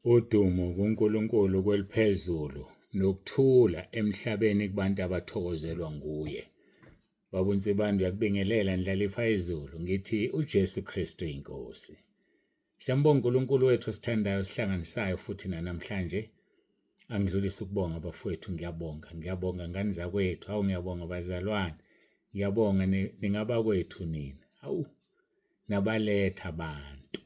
Udumo kuNkulunkulu kweliphezulu nokuthula emhlabeni kubantu abathokozelwa nguye. Baba uNsibande uyakubingelela Ndlalifa izulu ngithi uJesu Kristu inkosi. Siyambonga uNkulunkulu wethu osithandayo sihlanganisayo futhi namhlanje. Angidlulise ukubonga bafowethu ngiyabonga ngiyabonga ngane zakwethu hawu ngiyabonga bazalwane ngiyabonga ningabakwethu nina hawu nabaletha abantu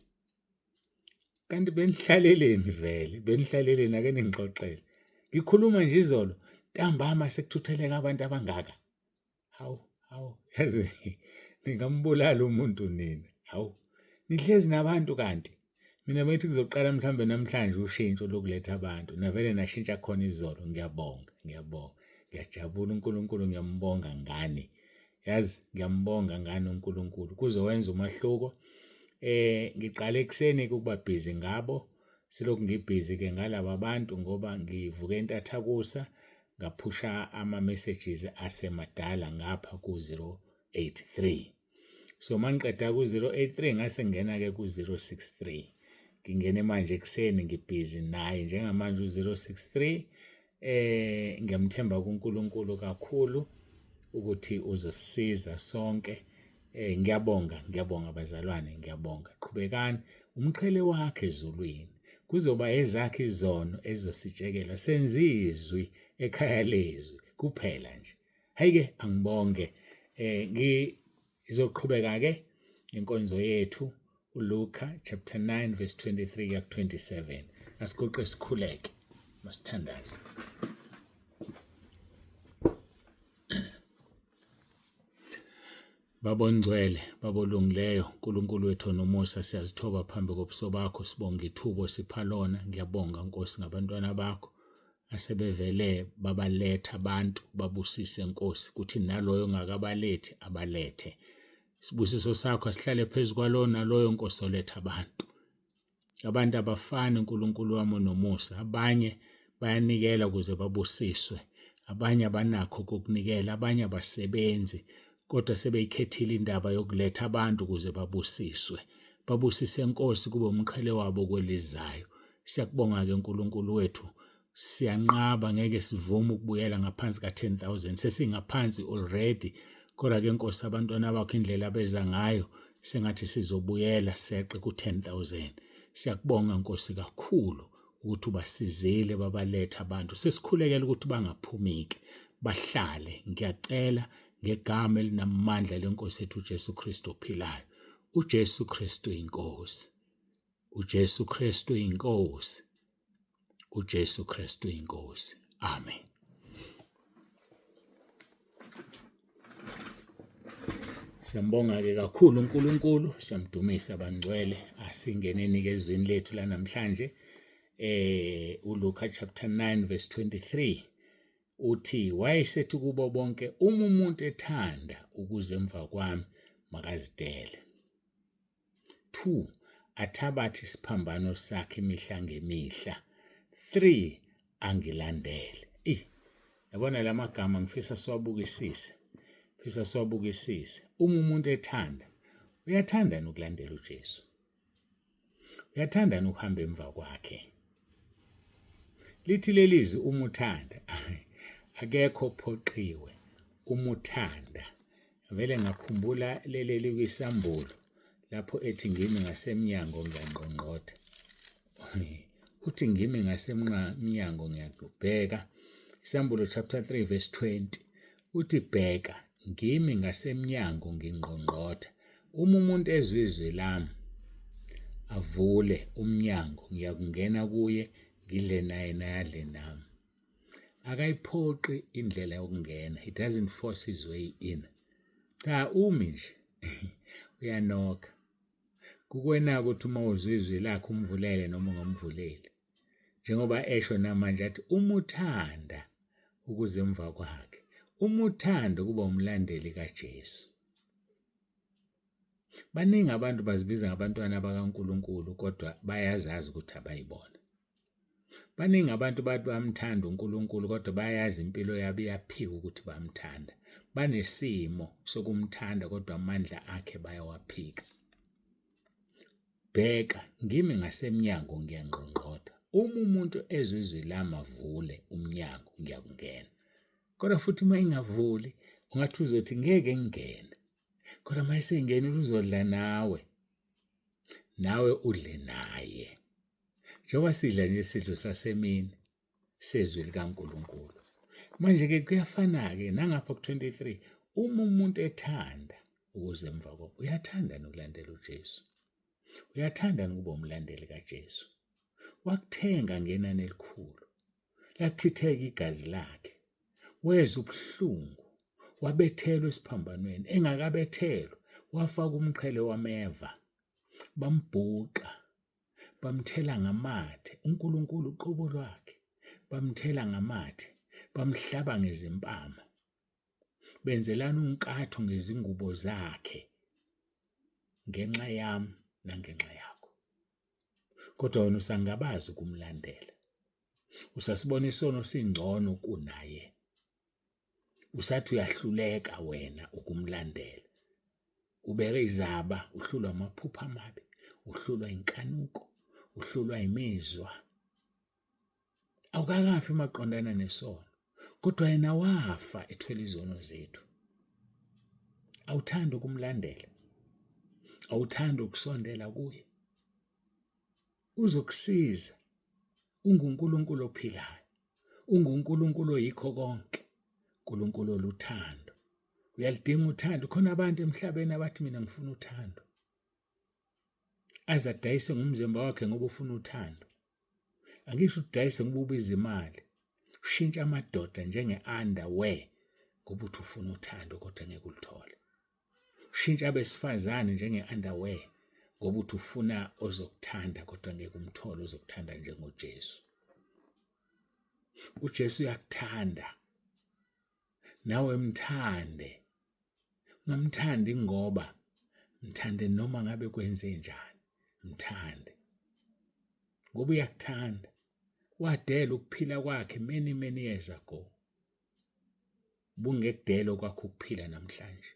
Kanti benihlaleleni vele, benihlaleleni ake ningixoxele. Ngikhuluma nje izolo ntambama sekuthutheleka abantu abangaka. Hawu, hawu, yazi ningambulala umuntu nina. Hawu, nihlezi nabantu kanti. Mina bengithi kuzoqala mhlawumbe namhlanje ushintsho lokuletha abantu. Navele nashintsha khona izolo. Ngiyabonga, ngiyabonga. Ngiyajabula uNkulunkulu ngiyambonga ngani. Yazi ngiyambonga ngani uNkulunkulu kuzowenza umahluko. Ngiqale ekuseni ukuba busy ngabo silokhu ngibhizi ke ngalaba bantu ngoba ngivuke entathakusa ngaphusha ama messages asemadala ngapha ku 083. So mangiqeda ku 083 ngase ngena ke ku 063. Ngingene manje ekuseni ngibhizi naye njengamanje u 063 ngiyamthemba kuNkulunkulu kakhulu ukuthi uzosisiza sonke. Ngiyabonga ngiyabonga bazalwane ngiyabonga. Qhubekani umqhele wakhe ezulwini kuzoba ezakhe izono ezositshekelwa senze izwi ekhaya lezwi kuphela nje. Hayi-ke angibonge ngizoqhubeka ke inkonzo yethu uLuka chapter 9 verse 23 kuya ku 27. Asiguqe sikhuleke. Masithandaze. Baba ongcwele, Baba olungileyo, uNkulunkulu wethu onomusa, siyazithoba phambi kobuso bakho, sibonga ithuba osipha lona. Ngiyabonga Nkosi ngabantwana bakho asebevele babaletha abantu, babusise Nkosi, kuthi naloyo ongakabalethi abalethe. Isibusiso sakho asihlale phezu kwalowo naloyo Nkosi oletha abantu. Abantu abafani uNkulunkulu wami onomusa, abanye bayanikela ukuze babusiswe, abanye abanakho kokunikela, abanye abasebenzi kodwa sebeyikhethile indaba yokuletha abantu ukuze babusiswe. Babusise Nkosi kube umqhele wabo kwelizayo. Siyakubonga-ke uNkulunkulu wethu siyanqaba ngeke sivume ukubuyela ngaphansi ka-10,000 sesingaphansi already kodwa ke Nkosi abantwana bakho indlela abeza ngayo sengathi sizobuyela seqe ku-10,000 siyakubonga Nkosi kakhulu ukuthi ubasizile babaletha abantu sesikhulekela ukuthi bangaphumiki bahlale ngiyacela ngegama elinamandla lenkosi yethu uJesu Kristu ophilayo uJesu Kristu inkosi uJesu Kristu inkosi uJesu Kristu inkosi. Amen. Siyambonga ke kakhulu uNkulunkulu, siyamdumisa bangcwele. Asingeneni ke ezwini lethu lanamhlanje. ULuka chapter 9 verse 23 uthi wayesethi kubo bonke uma umuntu ethanda ukuze emva kwami makazidele. 2 athabathe isiphambano sakhe imihla ngemihla 3 angilandele. Eh yabona lamagama ngifisa siwabukisise ngifisa siwabukisise. Uma umuntu ethanda uyathanda nokulandela uJesu, uyathanda nokuhamba emva kwakhe. Lithi lelizwi uma uthanda akekho ophoqiwe uma uthanda. Vele ngakhumbula leli elikwisambulo lapho ethi ngimi ngasemnyango ngiyangqongqotha. Uthi ngimi ngasemnyango ngiyabheka. Isambulo chapter 3 verse 20 uthi bheka ngimi ngasemnyango ngingqongqotha. Uma umuntu ezwa izwi lami avule umnyango ngiyakungena kuye ngidle naye naye adle nami. Akayiphoqi indlela yokungena, he doesn't force his way in. Cha umi nje uyanokha. Kukwena ukuthi uma uzwa izwi lakhe umvulele noma ungamvuleli. Njengoba esho namanje athi uma uthanda ukuza emva kwakhe, uma uthanda ukuba umlandeli kaJesu. Baningi abantu bazibiza ngabantwana bakaNkulunkulu kodwa bayazazi ukuthi abayibona. Baningi abantu bathi bamthanda uNkulunkulu kodwa bayazi impilo yabo iyaphika ukuthi bamthanda. Banesimo sokumthanda kodwa amandla akhe bayawaphika. Bheka, ngimi ngasemnyango ngiyangqongqotha. Uma umuntu ezwa izwi lami avule umnyango, ngiyakungena. Kodwa futhi uma ingavuli, ungathi uzothi ngeke ngingene. Kodwa uma esengenile uzodla nawe, nawe udle naye. Njengoba sidla nje isidlo sasemini sezwi likaNkulunkulu. Manje-ke kuyafana-ke nangapha ku-23, uma umuntu ethanda ukuza emva kwami, uyathanda nokulandela uJesu. Uyathanda nokuba umlandeli kaJesu. Wakuthenga ngenani elikhulu. Lachitheka igazi lakhe. Wezwa ubuhlungu. Wabethelwa esiphambanweni. Engakabethelwa, wafaka umqhele wameva. Bambhuqa. Bamthela ngamathe. uNkulunkulu uqobo lwakhe. Bamthela ngamathe. Bamhlaba ngezimpama. Benzelana unkatho ngezingubo zakhe. Ngenxa yami nangenxa yakho. Kodwa wena usangabazi ukumlandela. Usasibona isono singcono kunaye. Usathi uyahluleka wena ukumlandela. Ubeke izaba, uhlulwa amaphupho amabi, uhlulwa inkanuko, uhlulwa imizwa. Awukakafi maqondana nesono, kodwa yena wafa ethwele izono zethu. Awuthandi ukumlandela, awuthandi ukusondela kuye. Uzokusiza. UnguNkulunkulu ophilayo, unguNkulunkulu oyikho konke, uNkulunkulu oluthando. Uyalidinga uthando. Khona abantu emhlabeni abathi mina ngifuna uthando, aze adayise ngomzimba wakhe ngoba ufuna uthando. Angisho udayise ngoba ubiza imali, ushintsha amadoda njenge-underwear ngoba uthi ufuna uthando kodwa ngeke uluthole. Ushintsha abesifazane njenge-underwear ngoba uthi ufuna ozokuthanda kodwa ngeke umthole ozokuthanda njengoJesu. uJesu uyakuthanda, nawe mthande. Ungamthandi ngoba mthande noma ngabe kwenze njani, mthande ngoba uyakuthanda. Wadela ukuphila kwakhe many many years ago. Bungekudela okwakho ukuphila namhlanje.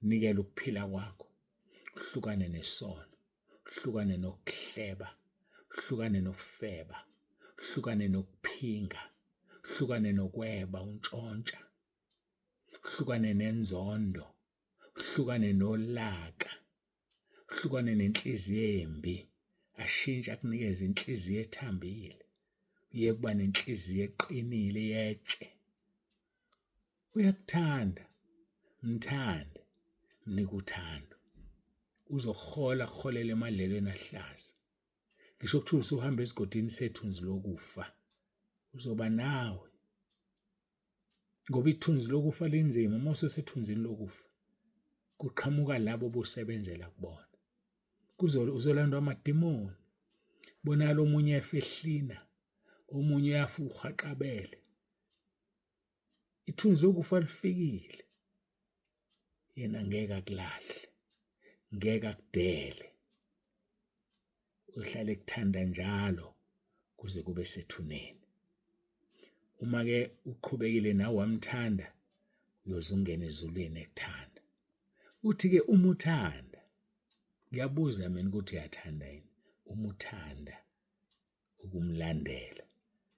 Unikele ukuphila kwakho, uhlukane nesono, uhlukane nokuhleba, uhlukane nokufeba, uhlukane nokuphinga, uhlukane nokweba untshontsha, uhlukane nenzondo, uhlukane nolaka, uhlukane nenhliziyo embi, ashintshe akunikeze inhliziyo ethambile, uye kuba nenhliziyo eqinile yetshe. Uyakuthanda, mthande, mnike uthando. Uzokuhola kuholela emadlelweni ahlaza. Ngisho kuthiwa usuhamba esigodini sethunzi lokufa, uzoba nawe. Ngoba ithunzi lokufa linzima, uma usesethunzini lokufa kuqhamuka labo obusebenzela kubona. Uzolandwa amadimoni. Bonakala omunye efehlina, omunye uyafa uhwaqabele. Ithunzi lokufa lifikile. Yena ngeke akulahle, ngeke akudele. Uyohlala ekuthanda njalo kuze kube sethuneni. Uma ke uqhubekile nawe wamthanda, uyoze ungene ezulwini ekuthanda. Uthi ke uma uthanda, ngiyabuza mina ukuthi uyathanda yini? Uma uthanda ukumlandela,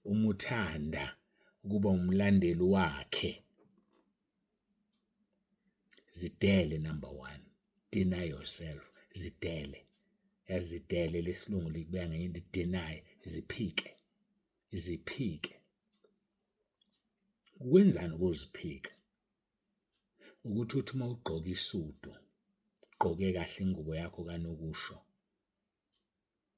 uma uthanda ukuba umlandeli wakhe, zidele number one, deny yourself, zidele. Yazidele lesilungu likubeka ngenye into, deny, ziphike, ziphike. Kwenzani ukuziphika? Ukuthi uthi uma ugqoka isudu, ugqoke kahle ingubo yakho kanokusho,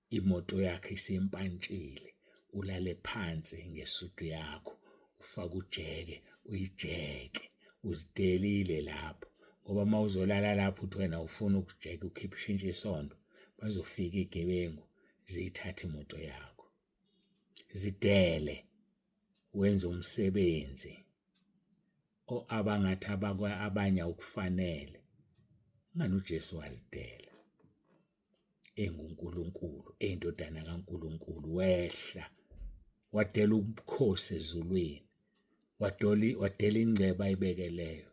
imoto yakho isimpantshile, ulale phansi ngesudu yakho, ufake ujeke, uyijeke, uzidelile lapho. Ngoba uma uzolala lapho uthi wena ufuna ukujeka ukhiphe ushintshe isondo, bazofika iy'gebengu ziyithathe imoto yakho. Zidele wenze umsebenzi abangathi abanye awukufanele. Ngani uJesu wazidela? enguNkulunkulu, eyindodana kaNkulunkulu, wehla wadela ubukhosi ezulwini, wadela ingcebo ayibekeleyo,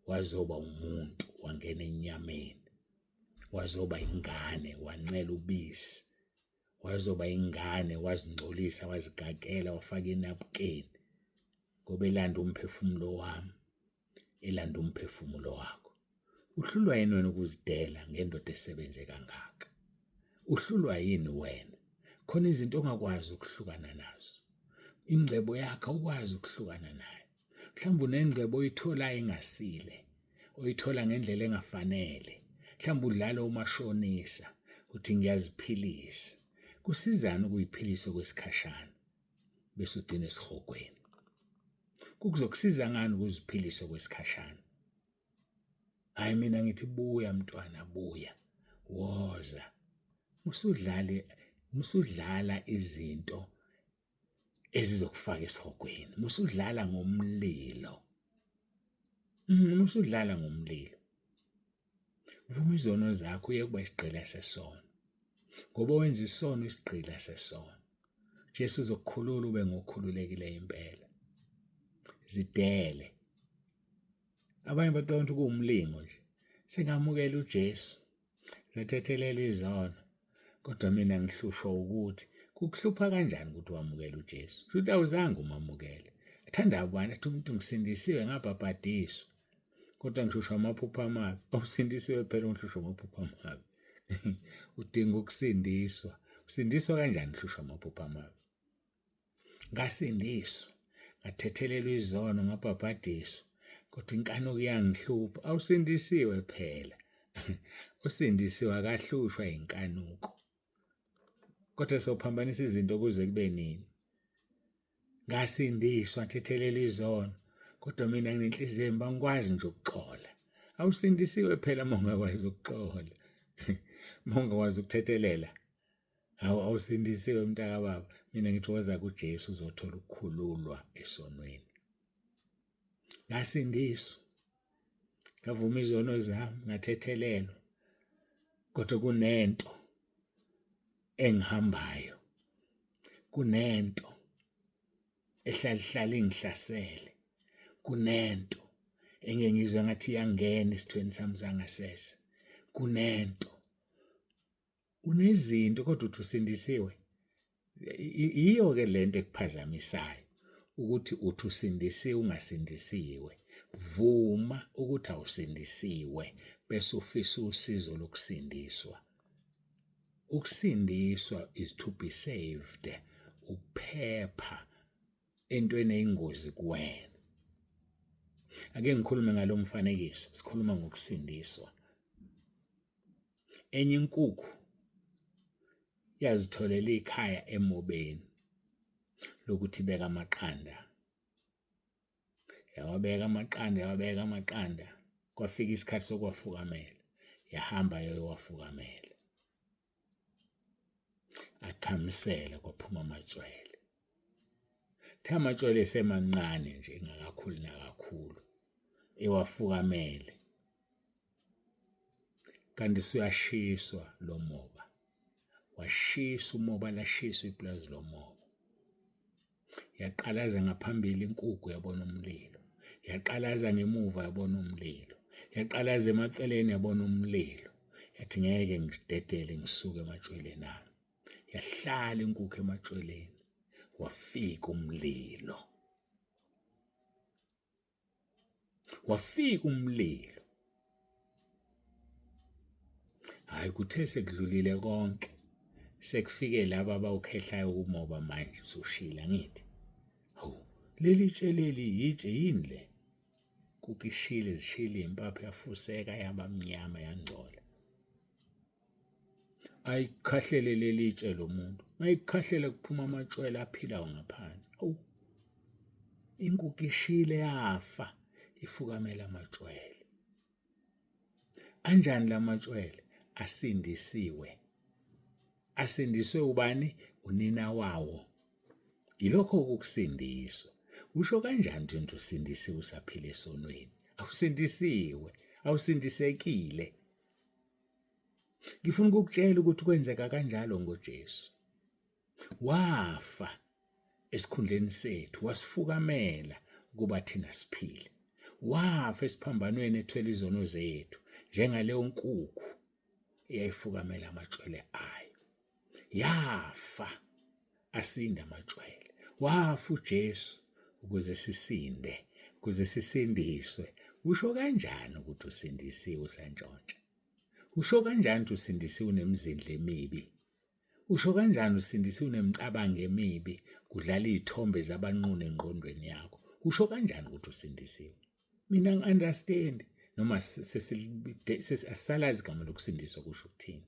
wazoba umuntu, wangena enyameni, wazoba ingane, wancela ubisi. Wazoba ingane, wazingcolisa, wazigakela, wafaka inapukeni ngoba elanda umphefumulo wami, elanda umphefumulo wakho. Uhlulwa yini wena ukuzidela ngendoda esebenze kangaka? Uhlulwa yini wena? Khona izinto ongakwazi ukuhlukana nazo. Ingcebo yakho awukwazi ukuhlukana nayo. Mhlawumbe unengcebo oyitholayo engasile, oyithola ngendlela engafanele. Mhlawumbe udlala umashonisa, uthi ngiyaziphilisa. Kusizani ukuyiphilisa okwesikhashana bese ugcina esihogweni? Kuzokusiza ngani ukuziphilisa okwesikhashana? Hayi mina ngithi buya mntwana buya, woza. Musudlale musudlala izinto ezizokufaka esihogweni, musudlala ngomlilo. Musudlala ngomlilo. Vuma izono zakho uye kuba isigqila sesono. Ngoba wenza isono isigqila sesono. Jesu uzokukhulula ube ngokhululekileyo impela. Zidele. Abanye bacabanga ukuthi kuwumlingo nje. Sengamukela uJesu. Zathethelelwa izono. Kodwa mina ngihlushwa ukuthi kukuhlupha kanjani ukuthi wamukele uJesu. Futhi awuzange umamukele. Athanda ubani athi umuntu ngisindisiwe ngabhabhadiswa. Kodwa ngihlushwa amaphupho amabi. Awusindisiwe phela ngihlushwa amaphupho amabi. Udinga ukusindiswa. Usindiswa kanjani uhlushwa amaphupho amabi? Ngasindiswa, ngathethelelwa izono, ngabhabhadiswa, kodwa inkanuko iyangihlupha. Awusindisiwe phela. Usindisiwe akahlushwa inkanuko. Kodwa sophambanisa izinto kuze kube nini? Ngasindiswa, ngathethelelwa izono, kodwa mina nginenhliziyo embi angikwazi nje ukuxola. Awusindisiwe phela uma ungakwazi ukuxola. Uma ungakwazi ukuthethelela. Hawu awusindisiwe mntakababa. Mina ngithi woza kuJesu uzothola ukukhululwa esonweni. Ngasindiswa. Ngavuma izono zami, ngathethelelwa. Kodwa kunento engihambayo. Kunento ehlalihlala ingihlasele. Kunento engeke ngizwe ngathi iyangena esithweni sami sangasese. Kunento unezinto kodwa uthi usindisiwe. Iyo-ke lento ekuphazamisayo ukuthi uthi usindisiwe ungasindisiwe. Vuma ukuthi awusindisiwe bese ufisa usizo lokusindiswa. Ukusindiswa is to be saved, ukuphepha entweni eyingozi kuwena. Ake ngikhulume ngalo mfanekiso, sikhuluma ngokusindiswa. Enye inkukhu yazitholela ikhaya emobeni lokuthi ibeke amaqanda. Yawabeka amaqanda, yawabeka amaqanda, kwafika isikhathi sokuwafukamela, yahamba yayowafukamela. Achamisela kwaphuma amatshwele. Kuthe amatshwele esemancane nje engakakhuli nakakhulu, ewafukamele. Kanti usuyashiswa lo moba. Washisa umoba lashiswa ipulazi lomoba. Yaqalaza ngaphambili inkukhu yabona umlilo. Yaqalaza ngemuva yabona umlilo. Yaqalaza emaceleni yabona umlilo. Yathi ngeke ngidedele ngisuke ematshweleni ami. Yahlala inkukhu ematshweleni. Wafika umlilo. Wafika umlilo. Hhayi kuthe sekudlulile konke sekufike laba abawukhehlayo umoba manje usushila ngithi hawu leli tshe leli yitshe yini le kukishile zishile impaphu yafuseka yaba mnyama yangcola. Ayikhahlele leli tshe lo muntu mayikhahlela kuphuma amatshwele aphilayo ngaphansi. Awu inkukhu ishile yafa ifukamela amatshwele. Anjani la matshwele? Asindisiwe. Asindiswe ubani? Unina wawo. Yilokho ukukusindiswa. Usho kanjani ukuthi usindisiwe usaphila esonweni? Awusindisiwe, awusindisekile. Ngifuna ukukutshela ukuthi kwenzeka kanjalo ngoJesu. Wafa esikhundleni sethu, wasifukamela ukuba thina siphile. Wafa esiphambanweni ethwele izono zethu njengaleyo nkukhu eyayifukamela amatshwele ayo. Yafa asinda amatshwele. Wafa uJesu ukuze sisinde, ukuze sisindiswe. Usho kanjani ukuthi usindisiwe usantshontsha? Usho kanjani ukuthi usindisiwe unemizindlo emibi? Usho kanjani usindisiwe unemicabango emibi, kudlala iy'thombe zabanqunu engqondweni yakho? Usho kanjani ukuthi usindisiwe? Mina ngi-understand noma asisalazi igama lokusindiswa kusho ukuthini.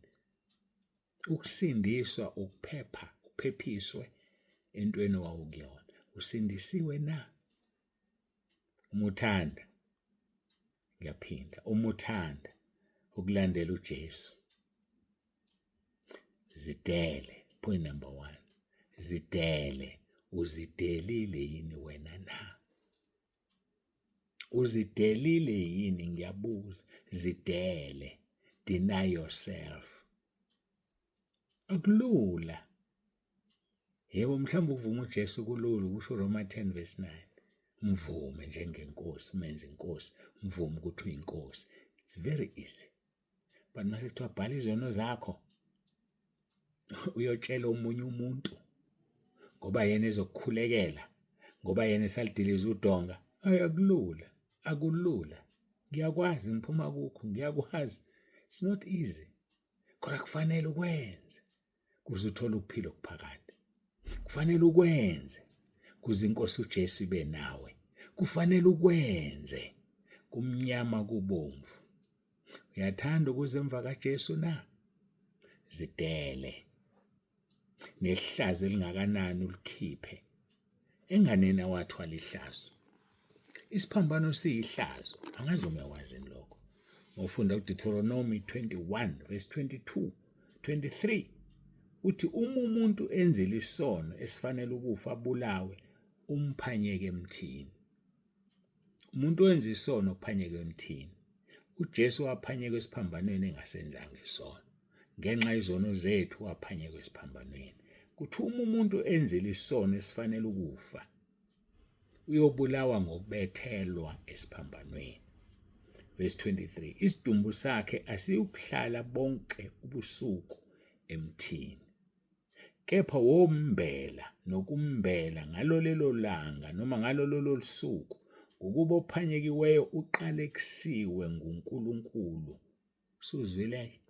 Ukusindiswa ukuphepha, uphephiswe entweni owawukuyona. Usindisiwe na? Uma uthanda, ngiyaphinda, uma uthanda ukulandela uJesu, zidele. Point number 1, zidele. Uzidelile yini wena na? Uzidelile yini? Ngiyabuza, zidele. Deny yourself. Akulula. Yebo, mhlawumbe ukuvuma uJesu kulula, kusho uRoma 10 verse 9. Mvume njengenkosi, umenze inkosi, mvume ukuthi uyinkosi. It's very easy. But mase kuthiwa bhala izono zakho, uyotshela omunye umuntu ngoba yena ezokukhulekela, ngoba yena esalidiliza udonga. Hayi, akulula, akulula. Ngiyakwazi, ngiphuma kukho, ngiyakwazi. It's not easy. Kodwa kufanele ukwenze kuze uthole ukuphila okuphakade. Kufanele ukwenze kuze inkosi uJesu ibe nawe. Kufanele ukwenze kumnyama kubomvu. Uyathanda ukuze emva kaJesu na? Zidele. Nehlazo elingakanani ulikhiphe. Enganeni awathwala ihlazo. Isiphambano siyihlazo. Angazi uma uyakwazi lokho. Ngofunda uDeuteronomy 21 verse 22 23 uthi uma umuntu enzile isono esifanele ukufa abulawe, umphanyeke emthini. Umuntu wenza isono kuphanyekwe emthini. uJesu waphanyekwa esiphambanweni engasenzanga isono. Ngenxa yezono zethu waphanyekwa esiphambanweni. Kuthiwa uma umuntu enzile isono esifanele ukufa, uyobulawa ngokubethelwa esiphambanweni. Verse 23, isidumbu sakhe asiyukuhlala bonke ubusuku emthini. Kepha wombela nokumbela ngalo lelo langa noma ngalo lolo lusuku, ngokuba ophanyekiweyo uqalekisiwe nguNkulunkulu. Usuzwile-ke?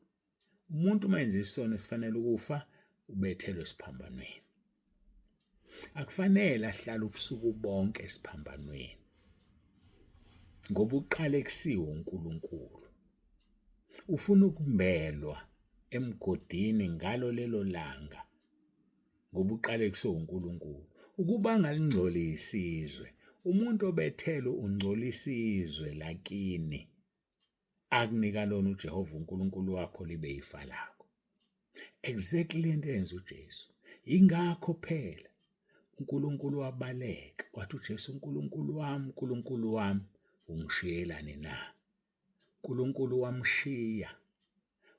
Umuntu uma enza isono esifanele ukufa, ubethelwe esiphambanweni. Akufanele ahlale ubusuku bonke esiphambanweni, ngoba uqalekisiwe uNkulunkulu. Ufuna ukumbelwa emgodini ngalo lelo langa, ngoba uqalekiswe uNkulunkulu. Ukuba angalingcolisi izwe, umuntu obethelwe ungcolisa izwe lakini akunika lona uJehova uNkulunkulu wakho libe ifa lakho. Exactly lento eyenza uJesu. Ingakho phela uNkulunkulu wabaleka wathi uJesu, uNkulunkulu wami, uNkulunkulu wami, ungishiyelani na? uNkulunkulu wamshiya,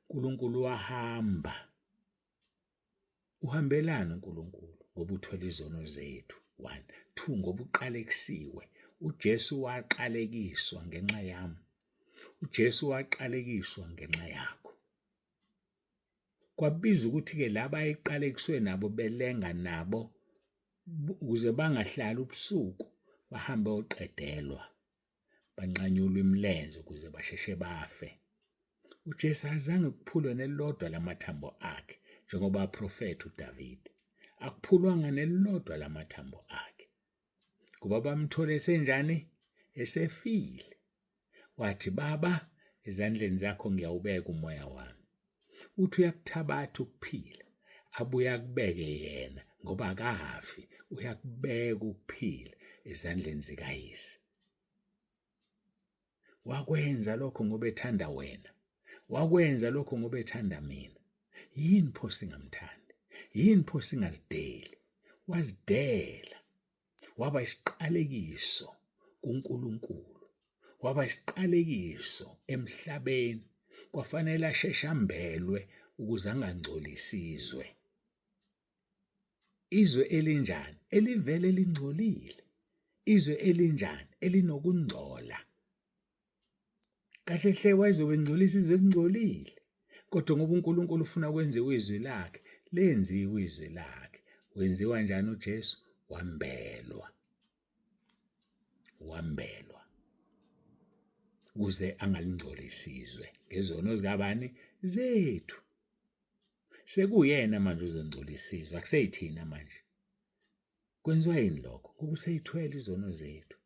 uNkulunkulu wahamba. Uhambelani uNkulunkulu? Ngoba uthwele izono zethu. 1 2 ngoba uqalekisiwe. uJesu waqalekiswa ngenxa yami. uJesu waqalekiswa ngenxa yakho. Kwabiza ukuthi-ke laba ayeqalekiswe nabo belenga nabo ukuze bangahlali ubusuku bahambe oqedelwa. Banqanyulwa imilenze ukuze basheshe bafe. uJesu azange kuphulwe nelilodwa lamathambo akhe njengoba aprofetha uDavide. Akuphulwanga nelilodwa lamathambo akhe. Kuba bamthole esenjani? Esefile. Wathi, Baba, ezandleni zakho ngiyawubeka umoya wami. Uthi uyakuthabatha ukuphila, abuye akubeke yena ngoba akafi, uyakubeka ukuphila ezandleni zikayise. Wakwenza lokho ngoba ethanda wena. Wakwenza lokho ngoba ethanda mina. Yini pho singamthandi? Yini pho singazideli? Wazidela. Waba isiqalekiso kuNkulunkulu. Waba isiqalekiso emhlabeni. Kwafanele asheshe ambelwe ukuze angangcolisi izwe. Izwe elinjani? Elivele lingcolile. Izwe elinjani? Elinokungcola. Kahle hle wayezobe engcolisa izwe elingcolile. Kodwa ngoba uNkulunkulu ufuna kwenziwe izwi lakhe, Lenziwe izwi lakhe. Wenziwa njani uJesu? Wambelwa. Wambelwa. Ukuze angalingcolisi izwe ngezono zikabani? Zethu. Sekuyena manje uzongcolisa izwe, akuseyithina manje. Kwenziwa yini lokho? Ngoba useyithwele izono zethu.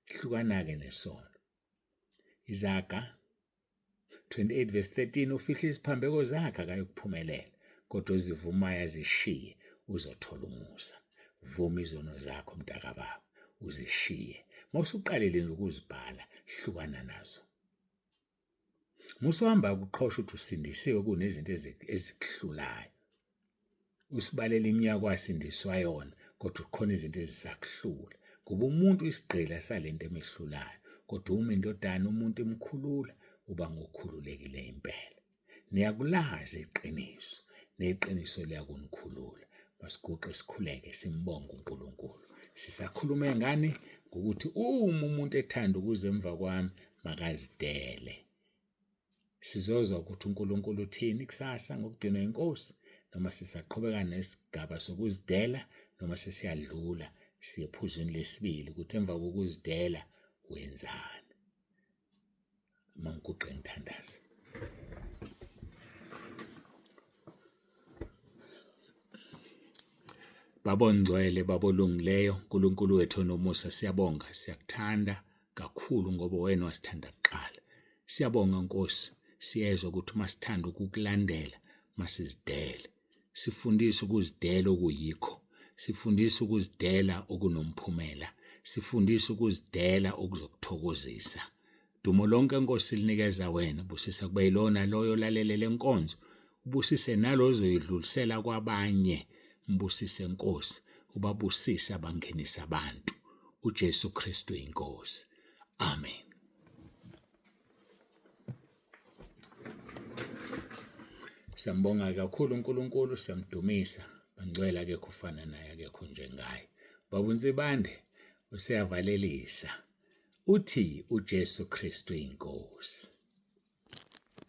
Hlukana-ke nesono. Izaga 28 verse 13 ufihla iziphambeko zakhe akayokuphumelela, kodwa ozivumayo azishiye uzothola umusa. Vuma izono zakho mntakababa, uzishiye. Mawusuqalile nje ukuzibhala, hlukana nazo. Musuhamba ukuqhosha uthi usindisiwe kunezinto ezikuhlulayo. Usibalela iminyaka wasindiswa yona kodwa kukhona izinto ezisakuhlula. Ngoba umuntu isigqila salento emehlulayo. Kodwa uma indodana umuntu imkhulula uba ngokhululekile impela. Niyakulazi iqiniso, neqiniso liyakunikhulula. Masiguqe sikhuleke simbonge uNkulunkulu. Sisakhulume ngani? Ngokuthi uma umuntu ethanda ukuza emva kwami makazidele. Sizozwa ukuthi uNkulunkulu uthini kusasa ngokugcinwa inkosi noma sisaqhubeka nesigaba sokuzidela noma sesiyadlula siye ephuzwini lesibili ukuthi emva kokuzidela wenzani. Mangiguqe ngithandaze. Baba ongcwele, Baba olungileyo, Nkulunkulu wethu onomusa, siyabonga, siyakuthanda kakhulu ngoba wena wasithanda kuqala. Siyabonga Nkosi, siyezwa ukuthi uma sithanda ukukulandela masizidele. Sifundise ukuzidela okuyikho, sifundise ukuzidela okunomphumela, sifundise ukuzidela okuzokuthokozisa. Dumo lonke Nkosi linikeza wena, busisa kube yilona loyo olalele le nkonzo, ubusise nalo ozoyidlulisela kwabanye, mbusise Nkosi, ubabusise abangenisa abantu. uJesu Kristu inkosi. Amen. Siyambonga kakhulu uNkulunkulu, siyamdumisa. Bangcwele akekho ufana naye, akekho njengaye. Baba uNsibande useyavalelisa. Uthi uJesu Kristu inkosi.